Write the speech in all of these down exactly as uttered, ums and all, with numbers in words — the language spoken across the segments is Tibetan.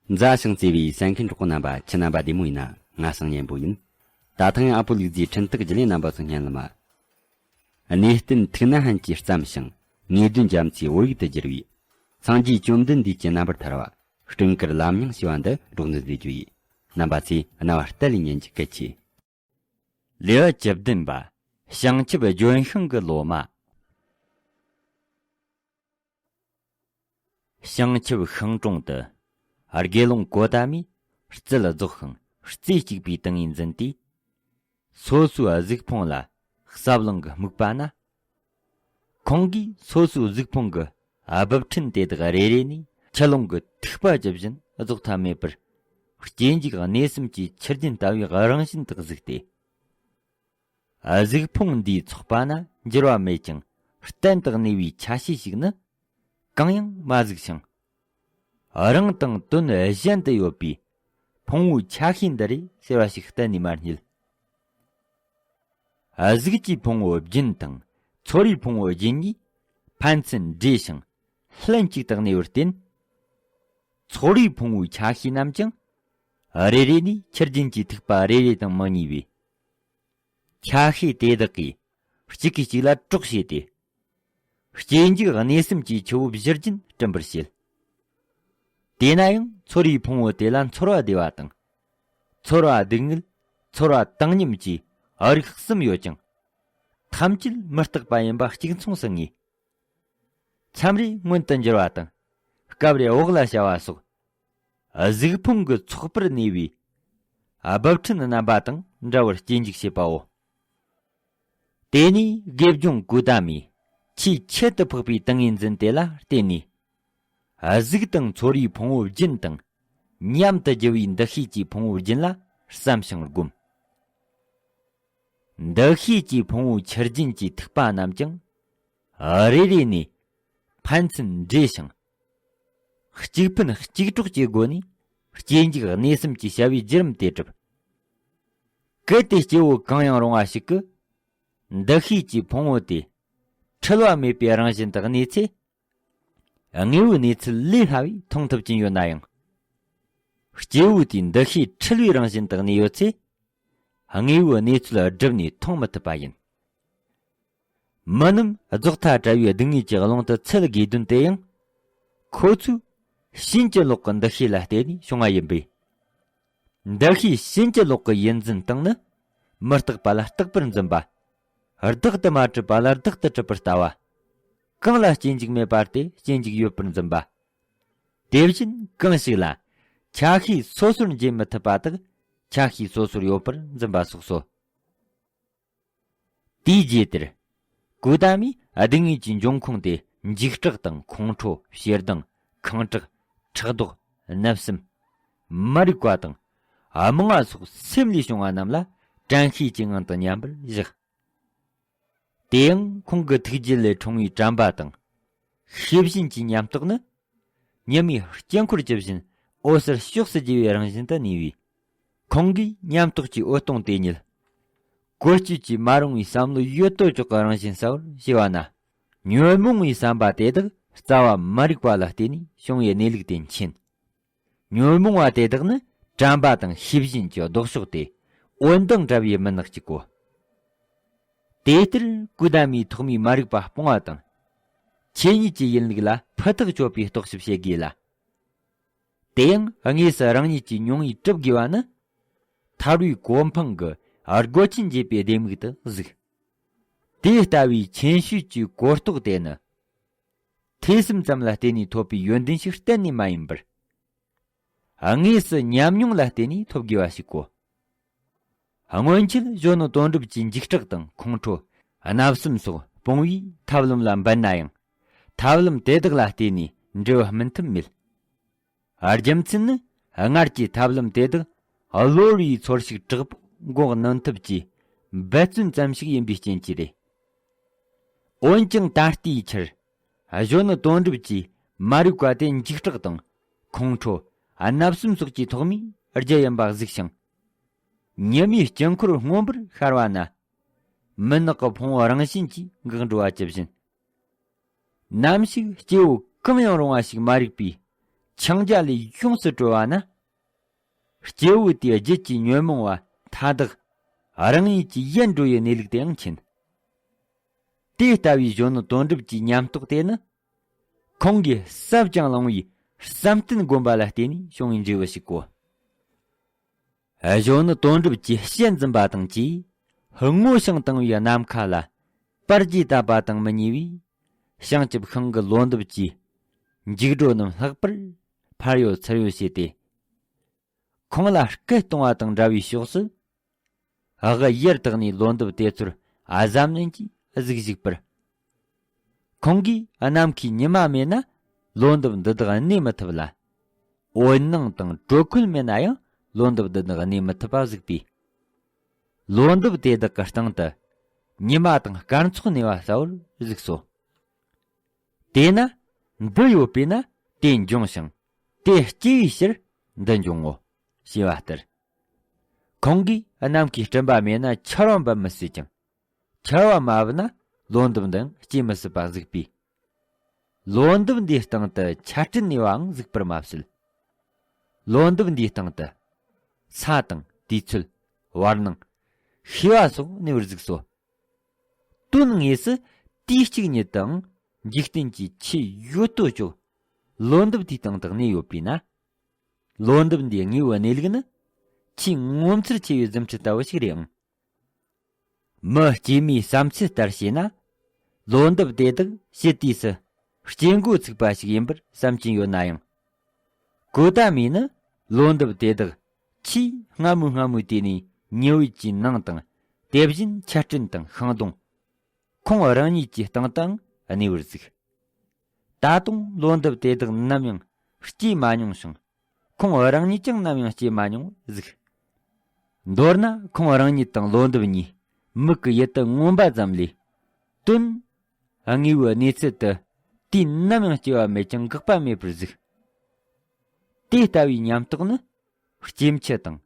མཛའ་ཞིང་བརྩེ་བའི་གསན་མཁན་གྲོགས་པོ་རྣམ་པ། ཁྱེད་རྣམ་པ་བདེ་མོ་ཡིན་ན། ང་སང་ཉན་པོ་ཡིན། ད་ཐེངས་ཨ་པོ་ལུག་རྫིའི་འཕྲིན་སྟེགས་བརྒྱུད་ལས་རྣམ་པ་ཚོ་སྙན་ལ་མ། གནས་བརྟན་ཐུགས་ན་ཧན་གྱིས་བརྩམས་ཤིང་། ངེས་དོན་རྒྱ་མཚོའི་བོད་ཡིག་ཏུ་བསྒྱུར་བའི། སངས་རྒྱས་བཅོམ་ལྡན་འདས་ཀྱི་རྣམ་པར་ཐར་བ། སྤྲིན་དཀར་ལམ་རྙིང་ཞེས་པ་འདི་སྒྲོག་འདོན་མཛད་རྒྱུ་ཡིན། རྣམ་པ་ཚོས་རྣ་བ་གཏད་ལ་ཉན་རྒྱུ་གལ་ཆེ། ལེའུ་བཅུ་བདུན་པ། བྱང་ཆུབ་ལྗོན་ཤིང་གི་ལོ་མ། བྱང་ཆུབ་ཤིང་དྲུང་དུ། དགེ་སློང་གོ་ཏ་མས་རྩལ་རྫོགས་ཤིང་རྩེ་གཅིག་པའི་ཏིང་ངེ་འཛིན་དེས། སོ་སོའི་གཟུགས་ཕུང་ལ་ཟབ་ལོང་གིས་དམིགས་པ་ན། ཁོང་གིས་སོ་སོའི་གཟུགས་ཕུང་གི་སྦུབས་ཕྲན་དེ་དག་རེ་རེ་ནས་ཆུ་ཀླུང་གི་ཐིགས་པ་ཇི་བཞིན་རྫོགས་མཐའ་མེད་པར། སྐྱེ་འཇིག་གནས་གསུམ་གྱི་ཆུ་རྒྱུན་ལྟ་བུའི་རང་བཞིན་དུ་གཟིགས་ཏེ། གཟུགས་ཕུང་འདིའི་ཚོགས་པ་ན་འགྱུར་བ་མེད་ཅིང་གཏན་དུ་གནས་པའི་ཆ་ཤས་ཤིག་ནི་གང་ཡང་མ་གཟིགས་ཤིང་། རང་དང་དོན་གཞན་དུ་ཡོད་པའི་ཕུང་པོའི་ཆ་ཤས་འདི་རེད་ཟེར་བ་ཞིག་གཏན་ནས་མ་རྙེད། གཟུགས་ཀྱི་ཕུང་པོ་རྒྱུན་དང་ཚོར་བའི་ཕུང་པོ་རྒྱུན་གཉིས་ཕན་ཚུན་འདྲེས་ཤིང་ལྷན་ཅིག་ཏུ་གནས་པར་བརྟེན། ཚོར་བའི་ཕུང་པོའི་ཆ་ཤས་རྣམས་ཀྱང་རེ་རེ་ནས་ཆུ་རྒྱུན་གྱི་ཐིགས་པ་རེ་རེ་དང་མི་གཉིས་པས། ཆ་ཤས་དེ་དག་གིས་གཅིག་གིས་གཅིག་ལ་གྲོགས་བྱས་ཏེ། སྐྱེ་འཇིག་གནས་གསུམ་གྱི་ཆུ་བོ་བཞི་རྒྱུན་བསྐྲུན་པར་བྱེད། དེས་ན་ཡང་ཚོར་བའི་ཕུང་པོ་དེ་ལ་ཚོར་བ་བདེ་བ་དང་། ཚོར་བ་སྡུག་བསྔལ། ཚོར་བ་བཏང་སྙོམས་ཀྱི་རིགས་གསུམ་ཡོད་ཅིང་། ཐམས་ཅད་མི་རྟག་པ་ཡིན་པ་གཅིག་མཚུངས་སུ་ངེས། མཚམས་རེ་མངོན་དུ་འགྱུར་བ་དང་། སྐབས་རེ་འོག་ལ་བྱ་བ་སོགས། གཟུགས་ཕུང་གི་ཚོགས་པར་གནས་པའི་སྦུབས་ཕྲན་རྣམ་པ་དང་འདྲ་བར་སྐྱེ་འཇིག་བྱེད་པའོ། དེ་ནས་དགེ་སྦྱོང་ཀུ་ཏ་མས་ཆེས་ཁྱད་དུ་འཕགས་པའི་ཏིང་ངེ་འཛིན་དེ་ལ་བརྟེན་ནས། གཟུགས་དང་ཚོར་བའི་ཕུང་པོ་རྒྱུན་དང་མཉམ་དུ་རྒྱུ་བའི་འདུ་ཤེས་ཀྱི་ཕུང་པོ་རྒྱུན་ལ་བསམ་ཞིང་བསྒོམ། འདུ་ཤེས་ཀྱི་ཕུང་པོའི་ཆུ་རྒྱུན་གྱི་ཐིགས་པ་རྣམས་ཀྱང་རེ་རེ་ནས་ཕན་ཚུན་འདྲེས་ཤིང་། གཅིག་ཕན་གཅིག་གྲོགས་ཀྱི་སྒོ་ནས་སྐྱེ་འཇིག་གནས་གསུམ་གྱི་བྱ་བའི་བརྒྱུད་རིམ་དེ་གྲུབ། གལ་ཏེ་སྐྱེ་བོ་གང་ཡང་རུང་བ་ཞིག་གི་འདུ་ཤེས་ཀྱི་ཕུང་པོ་དེ་འཁྲུལ་བ་མེད་པའི་རང་བཞིན་དུ་གནས་ཚེ། དངོས་པོའི་གནས་ཚུལ་ལས་སླ་བས་མཐོང་ཐུབ་ཀྱིན་ཡོད་ན་ཡང་། སྐྱེ་བོ་དེའི་འདུ་ཤེས་འཁྲུལ་བའི་རང་བཞིན་དུ་གནས་ཡོད་ཚེ། དངོས་པོའི་གནས་ཚུལ་བསྒྲུབས་ནས་མཐོང་མི་ཐུབ་པ་ཡིན། མི་རྣམས་རྫོགས་མཐའ་བྲལ་བའི་སྡུག་བསྔལ་གྱི་ཀློང་དུ་ཚུད་དགོས་དོན་དེ་ཡང་། ཁོ་ཚོའི་ཕྱིན་ཅི་ལོག་གི་འདུ་ཤེས་ལ་བརྟེན་ནས་བྱུང་བ་ཡིན་པས། འདུ་ཤེས་ཕྱིན་ཅི་ལོག་གི་ཡིད་འཛིན་སྟངས་ནི། མི་རྟག་པ་ལ་རྟག་པར་འཛིན་པ། བདག་ཏུ་མ་གྲུབ་པ་ལ་བདག་ཏུ་གྲུབ་པར་ལྟ་བ། གང་ལ་སྐྱེ་འཇིག་མེད་པ་སྟེ་སྐྱེ་འཇིག་ཡོད་པར་འཛིན་པ། དེ་བཞིན་གང་ཞིག་ལ་ཆ་ཤས་སོ་སོར་འབྱེད་མི་ཐུབ་པ་དག་ཆ་ཤས་སོ་སོར་ཡོད་པར་འཛིན་པ་སོགས་སོ། དེའི་རྗེས་དེར། ཀུ་ཏ་མས་སྡུག་བསྔལ་གྱི་འབྱུང་ཁུངས་དེ་འཇིགས་སྐྲག་དང་ཁོང་ཁྲོ་ཞེ་སྡང་ཁེངས་དྲེགས་ཕྲག་དོག་བརྣབ་སེམས། མ་རིག་པ་དང་རྨོངས་པ་སོགས་སེམས་ལས་བྱུང་བ་རྣམས་ལ་དྲན་ཤེས་ཀྱི་ངང་དུ་མཉམ་པར་བཞག། དེ་ཡང་ཁོང་གི་ཐུགས་རྒྱུད་ལས་འཁྲུངས་པའི་དྲན་པ་དང་། ཤེས་བཞིན་གྱི་ཉམས་རྟོགས་ནི། ཉི་མའི་དཀྱིལ་འཁོར་ཇི་བཞིན་འོད་གསལ་ཕྱོགས་སུ་རྒྱུ་བའི་རང་བཞིན་དུ་གནས་པས། ཁོང་གིས་ཉམས་རྟོགས་ཀྱི་འོད་སྟོང་དེ་ཉིད། བཀོལ་སྤྱོད་ཀྱིས་མ་རུང་བའི་བསམ་བློ་ཡོད་དོ་ཅོག་གི་རང་བཞིན་གསལ་བར་བྱས་པ་ན། ཉོན་མོངས་པའི་བསམ་པ་དེ་དག་རྩ་བ་མ་རིག་པ་ལ་བརྟེན་ནས་བྱུང་བའི་གནས་ལུགས་དེ་མཁྱེན། ཉོན་མོངས་པ་དེ་དག་ནི་དྲན་པ་དང་ཤེས་བཞིན་གྱི་ལྡོག་ཕྱོགས་ཏེ། འོད་མདངས་འདྲ་བའི་མུན་ནག་ཅིག་གོ། དེ་ལྟར་ཀུ་ཏ་མའི་ཐོག་མའི་མ་རིག་པ་སྤོང་བ་དང་། ཆོས་ཉིད་ཀྱི་ཡིན་ལུགས་ལ་ཕུ་ཐག་ཆོད་པའི་རྟོག་ཞིབ་བྱེད་དགོས་ལ། དེ་ཡང་དངོས་སུ་རང་ཉིད་ཀྱིས་མྱོང་བས་གྲུབ་དགོས་པ་ནི། ཐར་བའི་གོ་འཕང་གི་སྒོ་ཆེན་འབྱེད་པའི་ལྡེ་མིག་ཏུ་གཟིགས། དེ་ལྟ་བུའི་མཁྱེན་ཤེས་ཀྱི་གོ་རྟོགས་དེ་ནི། ཐོས་བསམ་ཙམ་ལ་བརྟེན་ནས་ཐོབ་པའི་ཡོན་ཏན་ཞིག་གཏན་ནས་མ་ཡིན་པར། དངོས་སུ་ཉམས་མྱོང་ལ་བརྟེན་ནས་ཐོབ་དགོས་པ་ཞིག་གོ། སྔོན་ཆད་གཞོན་ནུ་དོན་གྲུབ་ཀྱིས་འཇིགས་སྐྲག་དང་ཁོང་ཁྲོ། བརྣབ་སེམས་སོགས་སྤོང་བའི་ཐབས་ལམ་ལ་འབད་ན་ཡང་། ཐབས་ལམ་དེ་དག་ལ་བརྟེན་ནས་འབྲས་བུ་སྨིན་ཐབས་མེད། རྒྱུ་མཚན་ནི། སྔར་གྱི་ཐབས་ལམ་དེ་དག་གློ་བུར་བའི་ཚོར་ཤུགས་དྲག་པོ་འགོག་གནོན་ཐབས་ཀྱི་འབད་བརྩོན་ཙམ་ཞིག་ཡིན་པའི་རྐྱེན་གྱིས་རེད། འོན་ཀྱང་ད་ལྟའི་ཆར། གཞོན་ནུ་དོན་གྲུབ་ཀྱིས་མ་རིག་པ་དེ་འཇིགས་སྐྲག་དང་ཁོང་ཁྲོ། བརྣབ་སེམས་སོགས་ཀྱི་ཐོག་མའི་རྒྱུ་ཡིན་པ་གཟིགས་ཤིང་། ཉི་མའི་དཀྱིལ་འཁོར་མངོན་པར་ཤར་བ་ན། མུན་ནག་གི་ཕུང་པོ་རང་བཞིན་གྱིས་འགག་འགྲོ་བ་ཇི་བཞིན། ནམ་ཞིག་སྐྱེ་བོ་གང་ཡང་རུང་བ་ཞིག་མ་རིག་པའི་ འཆིང་རྒྱ་ལས་ཡོངས་སུ་གྲོལ་བ་ན། སྐྱེ་བོ་དེའི་རྒྱུད་ཀྱི་ཉོན་མོངས་པ་མཐའ་དག་རང་ཉིད་ཀྱིས་ཡལ་འགྲོ་བའི་གནས་ལུགས་དེའང་མཁྱེན། དེ་ལྟ་བུའི་གཞོན་ནུ་དོན་གྲུབ་ཀྱི་ཉམས་རྟོགས་དེ་ནི། ཁོང་གིས་ཟབ་ཅིང་བླང་བའི་བསམ་གཏན་སྒོམ་པ་ལ་བརྟེན་ནས་བྱུང་བའི་འབྲས་བུ་ཞིག་གོ། གཞོན་ནུ་དོན་གྲུབ་ཀྱིས་ཞལ་འཛུམ་པ་དང་བཅས་སྔོ་ཞིང་དྭངས་པའི་ནམ་མཁའ་ལ་པར་གྱིས་བཏབ་པ་དང་མི་ཉེ་བའི་བྱང་ཆུབ་ཤིང་གི་ལོ་འདབ་ཀྱི་འཇིགས་སྒྲོ་རྣམས་ལྷག་པར་འཕར་གཡོ་ཚུར་གཡོ་བྱས་ཏེ། ཁོང་ལ་སྐད་གཏོང་བ་དང་འདྲ་བའི་ཕྱོགས་སུ། འོག་གི་ཡར་དག་ནས་ལོ་འདབ་དེ་ཚོར་གཟབ་ནན་གྱིས་གཟིགས་བཞུགས་པར། ཁོང་གིས་ནམ་མཁའི་ཉི་མ་མེད་ན་ལོ་འདབ་འདི་དག་གནས་མི་ཐུབ་ལ། འོད་སྣང་དང་དྲོད་ཁོལ་མེད་ན་ཡང་ལོ་འདབ་འདི་དག་གནས་མི་ཐུབ་པ་གཟིགས་པས། ལོ་འདབ་དེ་དག་གི་སྟེང་དུ་ཉི་མ་དང་སྐར་ཚོགས་གནས་པ་གསལ་བོར་གཟིགས་སོ། དེས་ན། འདི་ཡོད་པས་ན་དེ་འབྱུང་ཞིང་དེ་སྐྱེ་བའི་ཕྱིར་འདི་འབྱུང་ངོ་། ཞེས་པ་ལྟར། ཁོང་གིས་ནམ་མཁའི་སྤྲིན་པ་མེད་ན་ཆར་བ་འབབ་མི་སྲིད་ཅིང་། ཆར་བ་མ་བབས་ན་ལོ་འདབ་འདིའང་སྐྱེ་མི་སྲིད་པ་གཟིགས་པས། ལོ་འདབ་འདིའི་སྟེང་དུ་ཆར་སྤྲིན་གནས་པའང་གཟིགས་པར་མ་བྱེད། ལོ་འདབ་འདིའི་སྟེང་དུ་ས་དང་དུས་ཚོད། བར་སྣང་། ཤེས་པ་སོགས་གནས་པར་གཟིགས་སོ། དོན་དངོས་སུ་དུས་གཅིག་ཉིད་དུའང་འཇིག་རྟེན་གྱི་ཆོས་ཡོད་དོ་ཅོག་ལོ་འདབ་དེའི་སྟེང་དུ་གནས་ཡོད་པས་ན། ལོ་འདབ་འདིའི་དངོས་པོའི་གནས་ལུགས་ནི་ཆེས་ངོ་མཚར་ཆེ་བའི་རྫུ་འཕྲུལ་ལྟ་བུ་ཞིག་རེད་ཨང་། མི་སྐྱེས་མའི་བསམ་ཚུལ་ལྟར་བྱས་ན། ལོ་འདབ་དེ་དག་ཕྱི་དུས་སུ་སྐྱེ་འགོ་ཚུགས་པ་ཞིག་ཡིན་པར་བསམ་གྱིན་ཡོད་ན་ཡང་། གོ་ཏ་མི་ནི་ལོ་འདབ་དེ་དག་ཆེས་སྔ་མོའི་སྔ་མོའི་དུས་ནས་ཉི་འོད་ཀྱི་ནང་དང་དེ་བཞིན་ཆར་སྤྲིན་དང་ཤིང་སྡོང་། ཁོང་རང་ཉིད་ཀྱི་སྟེང་དུའང་གནས་པར་གཟིགས། ད་དུང་ལོ་འདབ་དེ་དག་ནམ་ཡང་སྐྱེས་མ་མྱོང་ཞིང་། ཁོང་རང་ཉིད་ཀྱང་ནམ་ཡང་སྐྱེས་མ་མྱོང་བར་གཟིགས། མདོར་ན་ཁོང་རང་ཉིད་དང་ལོ་འདབ་གཉིས་མིག་གི་ཡུལ་དུ་མངོན་པ་ཙམ་ལས། དོན་དངོས་པོའི་གནས་ཚུལ་དུ་དུས་ནམ་ཡང་སྐྱེ་བ་མེད་ཅིང་འགག་པ་མེད་པར་གཟིགས། དེ་ལྟ་བུའི་ཉམས་རྟོགས་ནི། སྐྱེ་འཆི་དང་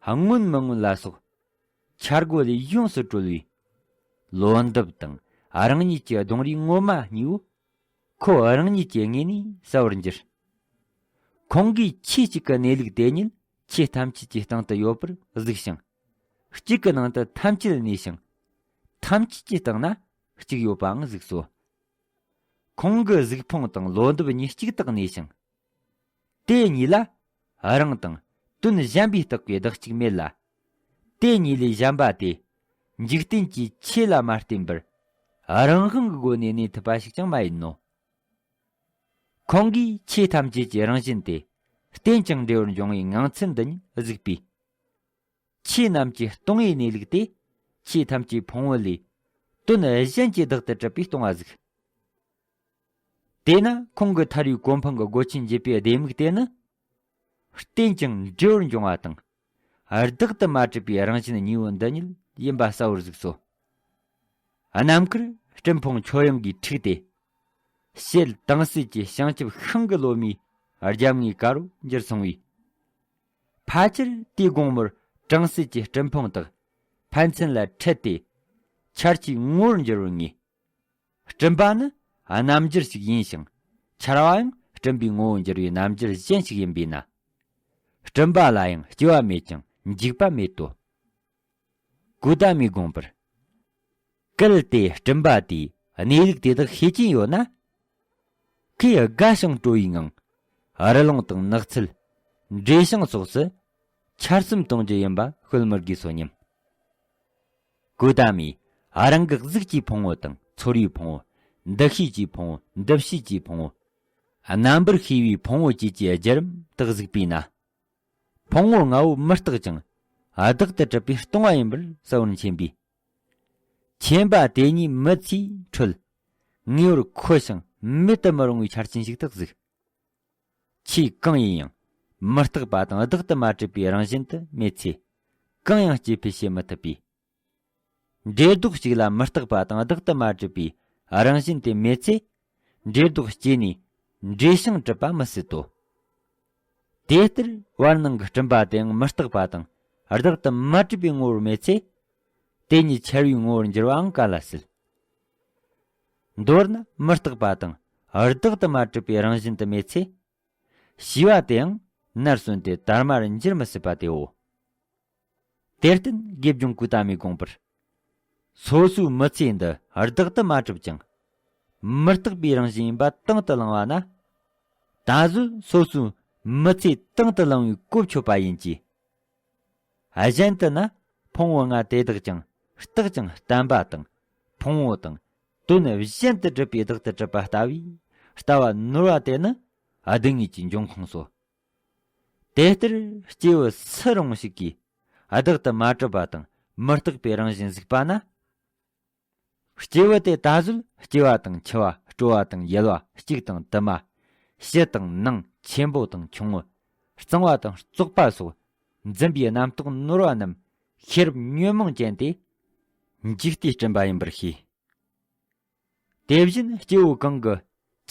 སྔོན་མི་སྔོན་ལ་སོགས། འཆར་སྒོ་ལས་ཡོངས་སུ་གྲོལ་བའི་ལོ་འདབ་དང་རང་ཉིད་ཀྱི་གདོང་རིས་ངོ་མ་གཉིས་པོ། ཁོ་རང་ཉིད་ཀྱི་ངོས་ནས་གསལ་བར་འགྱུར། ཁོང་གིས་ཆོས་གཅིག་གི་གནས་ལུགས་དེ་ཉིད་ཆོས་ཐམས་ཅད་ཀྱི་སྟེང་དུ་ཡོད་པར་གཟིགས་ཤིང་། གཅིག་གི་ནང་དུ་ཐམས་ཅད་གནས་ཤིང་། ཐམས་ཅད་ཀྱི་སྟེང་ན་གཅིག་ཡོད་པའང་གཟིགས་སོ། ཁོང་གི་གཟིགས་ཕུང་དང་ལོ་འདབ་གཉིས་གཅིག་ཏུ་གནས་ཤིང་། དེ་གཉིས་ལ་རང་དང་དོན་གཞན་པའི་རྟགས་ཀྱི་བདག་གཅིག་མེད་ལ། དེ་གཉིས་ལས་གཞན་པ་དེ་འཇིག་རྟེན་གྱི་ཆོས་ལ་མ་བརྟེན་པར་རང་དབང་གི་སྒོ་ནས་གནས་ཐུབ་པ་ཞིག་ཀྱང་མ་ཡིན་ནོ། ཁོང་གིས་ཆོས་ཐམས་ཅད་ཀྱི་རང་བཞིན་དེ་རྟེན་ཅིང་འབྲེལ་བར་འབྱུང་བའི་ངང་ཚུལ་འདི་ཉིད་གཟིགས་པས། ཆོས་རྣམས་ཀྱི་སྟོང་པའི་གནས་ལུགས་དེ་ཆོས་ཐམས་ཅད་ཕུང་པོ་ལས་དོན་གཞན་གྱིས་བདག་ཏུ་གྲུབ་པས་སྟོང་པ་གཟིགས། དེས་ན་ཁོང་གི་ཐར་པའི་གོ་འཕང་གི་སྒོ་ཆེན་འབྱེད་པའི་ལྡེ་མིག་དེ་ནི། རྟེན་ཅིང་འབྲེལ་བར་འབྱུང་བ་དང་། བདག་ཏུ་མ་གྲུབ་པའི་རང་བཞིན་གཉིས་པོ་འདི་ཉིད་ཡིན་པ་གསལ་བོར་གཟིགས་སོ། རྣམ་དཀར་སྤྲིན་ཕུང་ཁྱོད་དབྱིངས་ཀྱི་འཁྲིགས་ཏེ། ཞལ་དྭངས་གསལ་གྱི་བྱང་ཆུབ་ཤིང་གི་ལོ་མའི་རྒྱབ་ངོས་དཀར་པོར་འགྱུར་སོང་བས། ཕལ་ཆེར་དེའི་དགོང་མོར་གྲང་བསིལ་གྱི་སྤྲིན་ཕུང་དག་ཕན་ཚུན་ལ་འཕྲད་དེ། ཆར་གྱི་ངོ་བོར་འགྱུར་བར་ངེས། སྤྲིན་པ་ནི་རྣམ་འགྱུར་ཞིག་ཡིན་ཞིང་། ཆར་བ་ཡང་སྤྲིན་པའི་ངོ་བོར་འགྱུར་བའི་རྣམ་འགྱུར་གཞན་ཞིག་ཡིན་པས་ན། སྤྲིན་པ་ལ་ཡང་སྐྱེ་བ་མེད་ཅིང་འཇིག་པ་མེད་དོ། གོ་ཏ་མའི་དགོངས་པར། གལ་ཏེ་སྤྲིན་པ་དེས་གནས་ལུགས་དེ་དག་ཤེས་ཀྱིན་ཡོད་ན། ཁོས་དགའ་ཞིང་སྤྲོ་བའི་ངང་། རི་ཀླུང་དང་ནགས་ཚལ། འབྲས་ཞིང་སོགས་སུ་ཆར་ཟིམ་གཏོང་རྒྱུ་ཡིན་པ་ཤོད་མི་དགོས་སོ་སྙམ། གོ་ཏ་མས་རང་གི་གཟུགས་ཀྱི་ཕུང་པོ་དང་ཚོར་བའི་ཕུང་པོ། འདུ་ཤེས་ཀྱི་ཕུང་པོ། འདུ་བྱེད་ཀྱི་ཕུང་པོ། རྣམ་པར་ཤེས་པའི་ཕུང་པོ་བཅས་ཀྱི་བརྒྱུད་རིམ་དག་གཟིགས་པས་ན། ཕུང་པོ་ལྔ་པོ་མི་རྟག་ཅིང་བདག་ཏུ་གྲུབ་པས་སྟོང་པ་ཡིན་པར་གསལ་བོར་མཁྱེན་པས། མཁྱེན་པ་དེ་ཉིད་མི་ཚེའི་འཕྲོད་ངེས་པར་འཁོར་ཞིང་མེད་དུ་མི་རུང་བའི་ཆར་ཆེན་ཞིག་ཏུ་གཟིགས། ཆོས་གང་ཡིན་ཡང་མི་རྟག་པ་དང་བདག་ཏུ་མ་གྲུབ་པའི་རང་བཞིན་དུ་མེད་ཚེ། གང་ཡང་སྐྱེ་འཕེལ་བྱེད་མི་ཐུབ་པས། འབྲས་རྡོག་གཅིག་ལ་མི་རྟག་པ་དང་བདག་ཏུ་མ་གྲུབ་པའི་རང་བཞིན་དེ་མེད་ཚེ། འབྲས་རྡོག་སྐྱེས་ནས་འབྲས་ཞིང་གྲུབ་པ་མི་སྲིད་དོ། དེ་ལྟར་བར་སྣང་གི་སྤྲིན་པ་དེའང་མི་རྟག་པ་དང་བདག་ཏུ་མ་གྲུབ་པའི་ངོ་བོར་མེད་ཚེ། དེ་ཉིད་ཆར་པའི་ངོ་བོར་འགྱུར་བའང་ག་ལ་སྲིད། མདོར་ན་མི་རྟག་པ་དང་བདག་ཏུ་མ་གྲུབ་པའི་རང་བཞིན་དུ་མེད་ཚེ། ཞེས་པ་དེའང་ནར་སོན་ཏེ་དར་མར་འགྱུར་མི་སྲིད་པ་དེའོ། དེར་བརྟེན་དགེ་སྦྱོང་ཀུ་ཏ་མའི་དགོངས་པར། སོ་སོའི་མི་ཚེ་འདི་བདག་ཏུ་མ་གྲུབ་ཅིང་། མི་རྟག་པའི་རང་བཞིན་ཡིན་པ་དང་དུ་བླངས་པ་ན། ད་གཟོད་སོ་སོའི་མི་ཚེ་དང་དུ་བླངས་པའི་གོ་ཆོད་པ་ཡིན་གྱི། གཞན་དུ་ན་ཕུང་བོ་ལྔ་དེ་དག་ཀྱང་རྟག་ཅིང་བརྟན་པ་དང་ཕུང་བོ་དང་དོན་གཞན་དུ་གྲུབ་པའི་བདག་ཏུ་གྲུབ་པ་ལྟ་བུའི་ལྟ་བ་ནོར་བ་དེ་ནི་སྡུག་བསྔལ་གྱི་འབྱུང་ཁུངས་སོ། དེ་ལྟར་སྐྱེས་བུ་སུ་རུང་ཞིག་གིས་བདག་ཏུ་མ་གྲུབ་པ་དང་མི་རྟག་པའི་རང་བཞིན་གཟིགས་པ་ན། སྐྱེས་བུ་དེ་ད་གཟོད་སྐྱེ་བ་དང་འཆི་བ། སྤྲོ་བ་དང་ཡལ་བ། སྐྱུག་དང་དུ་མ། ཞི་དང་ནང་། ཆེན་པོ་དང་ཆུང་ངུ། གཙང་བ་དང་བཙོག་པ་སོགས་འཛིན་པའི་རྣམ་རྟོག་ནོར་བ་རྣམས་ཤེས་རབ་ཉོན་མོངས་ཅན་ཏེ། འཇིག་ལྟས་བསྐྲུན་པ་ཡིན་པར་ཤེས། དེ་བཞིན་སྐྱེ་བོ་གང་གི་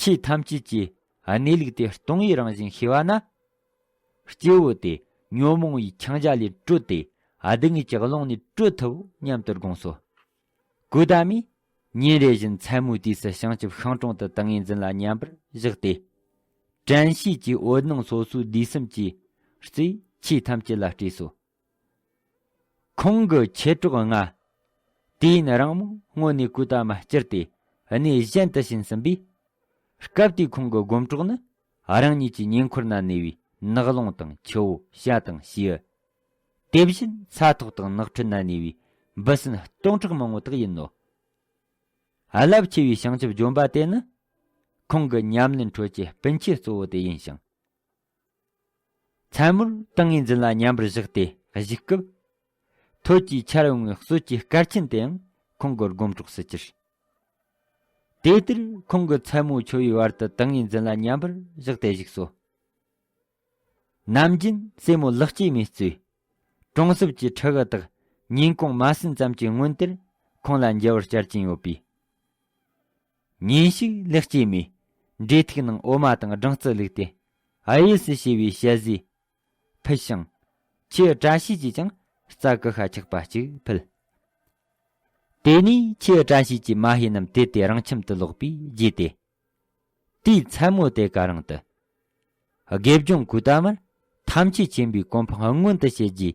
ཆོས་ཐམས་ཅད་ཀྱི་གནས་ལུགས་དེ་སྟོང་པའི་རང་བཞིན་ཤེས་པ་ན། སྐྱེ་བོ་དེ་ཉོན་མོངས་པའི་འཆིང་རྒྱ་ལས་གྲོལ་ཏེ་སྡུག་བསྔལ་གྱི་རླུང་ནས་གྲོལ་ཐུབ་བོ་སྙམ་དུ་དགོངས་སོ། ཀུ་ཏ་མས་ཉིན་རེ་བཞིན་མཚན་མོའི་དུས་སུ་བྱང་ཆུབ་ཤིང་དྲུང་དུ་ཏིང་ངེ་འཛིན་ལ་མཉམ་པར་བཞག་སྟེ། དྲན་ཤེས་ཀྱི་འོད་སྣང་སོ་སོའི་ལུས་སེམས་ཀྱི་རྩེ་ཆོས་ཐམས་ཅད་ལ་སྤྲས་སོ། ཁོང་གི་མཆེད་གྲོགས་ལྔ། དུས་ཡུན་རིང་མོའི་སྔོན་ནས་ཀུ་ཏ་མ་བསྐྱུར་ཏེ་གནས་གཞན་དུ་ཕྱིན་ཟིན་པས། སྐབས་དེའི་ཁོང་གི་སྒོམ་གྲོགས་ནི་རང་ཉིད་ཀྱི་ཉེ་འཁོར་ན་གནས་པའི་ནགས་ཀློང་དང་ཆུ་བོ་བྱ་དང་བྱིའུ། དེ་བཞིན་ས་ཐོག་དང་ནགས་ཁྲོད་ན་གནས་པའི་འབུ་སྲིན་སྟོང་ཕྲག་མང་པོ་དག་ཡིན་ནོ། རླབས་ཆེ་བའི་བྱང་ཆུབ་ལྗོན་པ་དེ་ནི་ཁོང་གི་ཉམས་ལེན་ཁྲོད་ཀྱི་སྤུན་མཆེད་གཙོ་བོ་དེ་ཡིན་ཞིང་། མཚན་མོར་ཏིང་ངེ་འཛིན་ལ་མཉམ་པར་བཞག་སྟེ་བཞུགས་སྐབས། ཐོད་ཀྱི་ཆར་འོང་བའི་གསོད་ཀྱི་སྐར་ཆེན་དེའང་ཁོང་གི་སྒོམ་གྲོགས་སུ་གྱུར། དེ་ལྟར་ཁོང་གིས་མཚན་མོ་འཕྱོ་བའི་བར་དུ་ཏིང་ངེ་འཛིན་ལ་མཉམ་པར་བཞག་སྟེ་བཞུགས་སོ། ནམ་རྒྱུན་སྲས་མོ་ལེགས་སྐྱེས་མའི་གཙོས། གྲོང་གསེབ་ཀྱི་ཕྲུ་གུ་དག་ཉིན་གུང་མ་ཟིན་ཙམ་གྱི་སྔོན་དེར་ཁོང་ལ་མཇལ་བར་བཅར་གྱིན་ཡོད་པས། ཉིན་ཞིག་ལེགས་སྐྱེས་མས་འབྲས་ཐུག་ནང་འོ་མ་དང་སྦྲང་རྩི་བླུགས་ཏེ་གཡས་སུ་བྱས་པའི་ཞལ་ཟས་ཕུལ་ཞིང་། ཁྱེའུ་བཀྲ་ཤིས་ཀྱིས་ཀྱང་རྩྭ་ཀུ་ཤ་ཆག་པ་གཅིག་ཕུལ། དེ་ནས་ཁྱེའུ་བཀྲ་ཤིས་ཀྱི་མ་ཧེ་རྣམས་དེད་དེ་རང་ཁྱིམ་དུ་ལོག་པས་རྗེས་ཏེ། དེའི་མཚན་མོ་དེ་ག་རང་དུ། དགེ་སྦྱོང་ཀུ་ཏ་མར་ཐམས་ཅད་མཁྱེན་པའི་གོ་འཕང་མངོན་དུ་བྱེད་རྒྱུའི་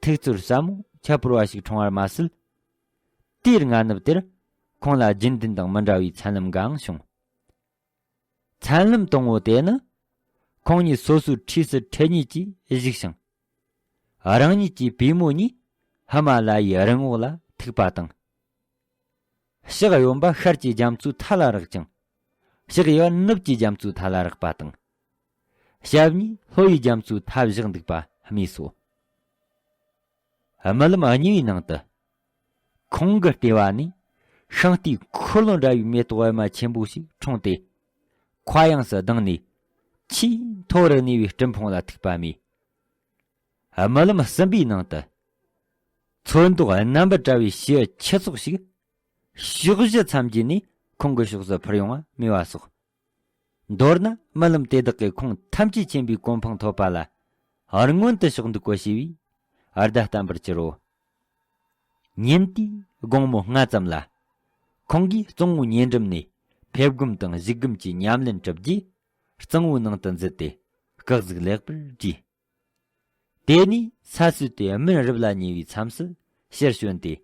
ཐུགས་ཚོར་ཟབ་མོ་ཁྱད་པར་བ་ཞིག་འཁྲུངས་པར་མ་ཟད། དེའི་སྔ་ནུབ་དེར་ཁོང་ལ་རྒྱུན་ལྡན་དང་མི་འདྲ་བའི་མཚན་ལམ་འགའང་བྱུང་། མཚན་ལམ་དང་པོ་དེ་ནི། ཁོང་གཉིས་སོ་སོའི་འཁྲིས་སུ་འཕྲད་ཉིད་ཀྱིས་བཞུགས་ཤིང་། རང་ཉིད་ཀྱི་པུས་མོ་གཉིས་ཧི་མ་ལ་ཡའི་རི་ངོགས་ལ་ཐུག་པ་དང་། ཕྱག་གཡོན་པ་ཤར་གྱི་རྒྱ་མཚོའི་མཐའ་ལ་རེག་ཅིང་། ཕྱག་གཡས་པ་ནུབ་ཀྱི་རྒྱ་མཚོའི་མཐའ་ལ་རེག་པ་དང་། ཞབས་གཉིས་ལྷོ་ཡི་རྒྱ་མཚོའི་མཐའ་བཞག་འདུག་པ་སྨོས་སོ། རྨི་ལམ་གཉིས་པའི་ནང་དུ། ཁོང་གི་ལྟེ་བ་ནས་ཤིང་རྟའི་འཁོར་ལོ་འདྲ་བའི་མེ་ཏོག་པད་མ་ཆེན་པོ་ཞིག་འཁྲུངས་ཏེ། མཁའ་དབྱིངས་སུ་ལྡིང་ནས་ཆེས་མཐོ་རུ་གནས་པའི་སྤྲིན་ཕུང་ལ་ཐུག་པ་སྨོས། རྨི་ལམ་གསུམ་པའི་ནང་དུ། ཚོན་མདོག་རྣམ་པར་བཀྲ་བའི་བྱིའུ་ཁྱུ་ཚོགས་ཤིག་ཕྱོགས་བཞི་མཚམས་བརྒྱུད་ནས་ཁོང་གི་ཕྱོགས་སུ་འཕུར་ཡོང་བ་སྨྲས་པ་སོགས། མདོར་ན་རྨི་ལམ་དེ་དག་གིས་ཁོང་ཐམས་ཅད་མཁྱེན་པའི་གོ་འཕང་ཐོབ་པ་ལ་མངོན་དུ་ཕྱོགས་འདུག་གོ་ཞེས་པའི་བརྡ་བསྟན་པར་གྱུར་རོ། ཉིན་དེའི་དགོང་མོ་སྔ་ཙམ་ལ། ཁོང་གིས་གཙང་བོའི་ཉེ་འགྲམ་ནས་ཕེབས་སྒོམ་དང་བཞུགས་སྒོམ་གྱི་ཉམས་ལེན་གྲུབ་རྗེས། གཙང་བོའི་ནང་དུ་འཛུལ་ཏེ་སྐག་ཟིག་ལེགས་པར་བཀྲུས། དེ་ནས་ས་སྲོས་དེ་སྨིན་རབ་ལ་ཉེ་བའི་མཚམས་སུ་ཕྱིར་བྱོན་ཏེ།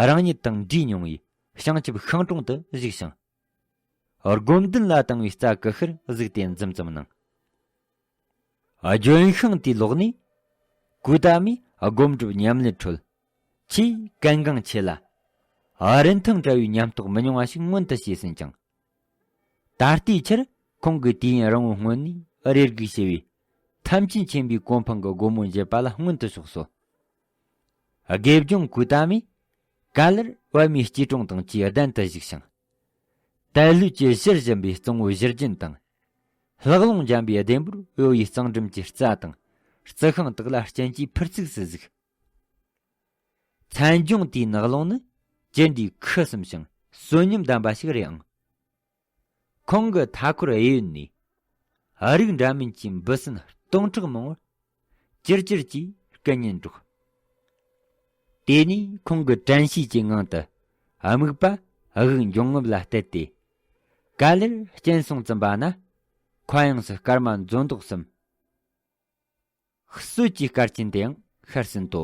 རང་ཉིད་དང་འདྲིས་མྱོང་བའི་བྱང་ཆུབ་ཤིང་དྲུང་དུ་བཞུགས་ཤིང་། སྒོམ་དོན་ལ་བཏང་བའི་རྩྭ་ཀུ་ཤར་གཟིགས་ཏེ་འཛུམ་ཙམ་གནང་། ལྗོན་ཤིང་དེའི་ལོགས་ནས། ཀུ་ཏ་མའི་སྒོམ་སྒྲུབ་ཉམས་ལེན་ཁྲོད། ཆེས་གལ་འགངས་ཆེ་ལ། རིན་ཐང་བྲལ་བའི་ཉམས་རྟོགས་མི་ཉུང་བ་ཞིག་མངོན་དུ་བྱས་ཟིན་ཅིང་། ད་ལྟའི་ཆར་ཁོང་གིས་དུས་ཡུན་རིང་བོའི་སྔོན་ནས་རེ་སྒུག་བྱས་པའི་ཐམས་ཅད་མཁྱེན་པའི་གོ་འཕང་གི་སྒོ་མོ་འབྱེད་པ་ལ་མངོན་དུ་ཕྱོགས་སོ། དགེ་སྦྱོང་ཀུ་ཏ་མས་ག་ལེར་པད་མའི་སྐྱིལ་ཀྲུང་དང་བཅས་གདན་དུ་བཞུགས་ཤིང་། དལ་ལྷོད་ཀྱི་གཞིར་བཞིན་པའི་གཙང་བོའི་བཞུར་རྒྱུན་དང་། ལྷགས་རླུང་འཇམ་པའི་ལྡེམ་པོར་གཡོ་བའི་གཙང་འགྲམ་གྱི་རྩྭ་དང་རྩི་ཤིང་དག་ལ་སྤྱན་གྱིས་ཕུར་ཚུགས་སུ་གཟིགས། མཚན་ལྗོངས་དེའི་ནགས་ཀློང་ནི་ཅི་འདྲའི་ཁུ་སིམ་ཞིང་བསོད་སྙོམས་ལྡན་པ་ཞིག་རེད་ཨང་། ཁོང་གི་མཐའ་འཁོར་གཡས་གཡོན་ནས་རིགས་འདྲ་མིན་གྱི་འབུ་སྲིན་སྟོང་ཕྲག་མང་པོར་ཅིར་ཅིར་གྱིས་སྐད་སྙན་སྒྲོག། དེ་ནས་ཁོང་གི་དྲན་ཤེས་ཀྱི་ངང་དུ་སྨུག་པ་དབུགས་འབྱུང་རྔུབ་ལ་གཏད་དེ། ག་ལེར་སྤྱན་ཟུང་བཙུམས་པ་ན། ཁ་ཡངས་སུ་སྐར་མ་འཛོམས་དོགས་སམ། གསོད་ཀྱི་སྐར་ཆེན་དེའང་ཤར་ཟིན་ཏོ།